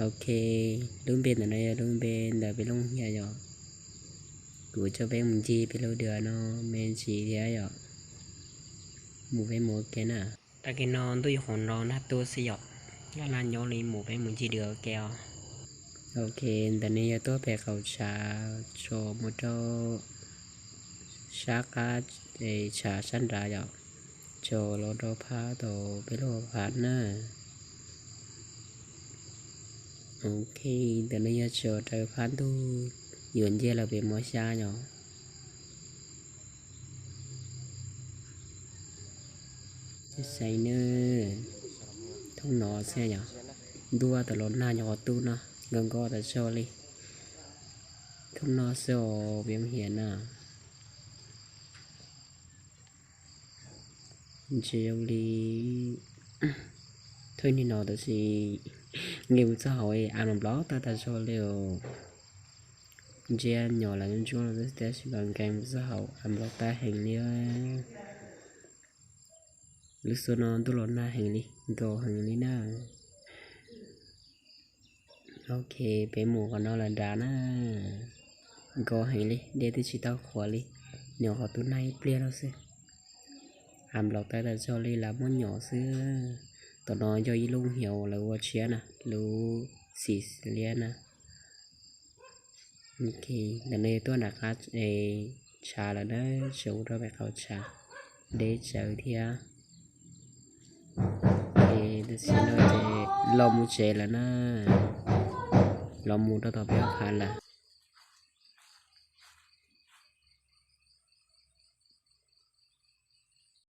Ok, lub npe ntawm no yog lub npe ntawm peb lub hiav yom. Kuv coj peb mus ncig peb lub dua no me ntsis thiab yom. Mus peb mus ua ke na. Tag kis no ntuj yuav qhuav nrov nag tuaj xwb yom. Laj laj nyob li mus peb mus ncig dua ua ke os. Ok, ntawm no yog tuaj pem qaum tshav tso mus rau sab qab tshav sab nrad yom, tso los rau phab tau peb lub hav phab na. Ok, ntawm no yog tso rau phab ntuj yuav nce los pem mos xya yom. Xaiv nawb, thoob no xwb yom, ntuj tau los nag nyuam qhuav tu no, nkauj nkauj tas zog li. Thoob no xwb os peb mus hiav na. Ntshe zoo li thawj niag no tab sis nkees mus txog hauv a los nplov tawb tas zog li os. Ntshe nyuam lawv ntsuab no tab sis mas nkees mus txog hauv a nplov tawb heev li. Lub xub no ntuj los nag heev li, nkauj heev li na. Ok, peb mus qhov no lawm nrad na. Nkauj heev li, dej twb tsis tau qhuav li, nyuam qhuav tu nag ib pliag no xwb. A nplov tawb tas zog li lawv muab nyom xwb. Tom no yog ib lub hiav uas lawv ua tshiab na, lub xis liab na. Ok, ntawm no yog tuaj nram qab tshav lawm na, tseem ua rau pem qaum tshav deb tsawv thiab. Tam sim no ces los mus tsev lawm na, los mus rau tom peb hav phab lawm.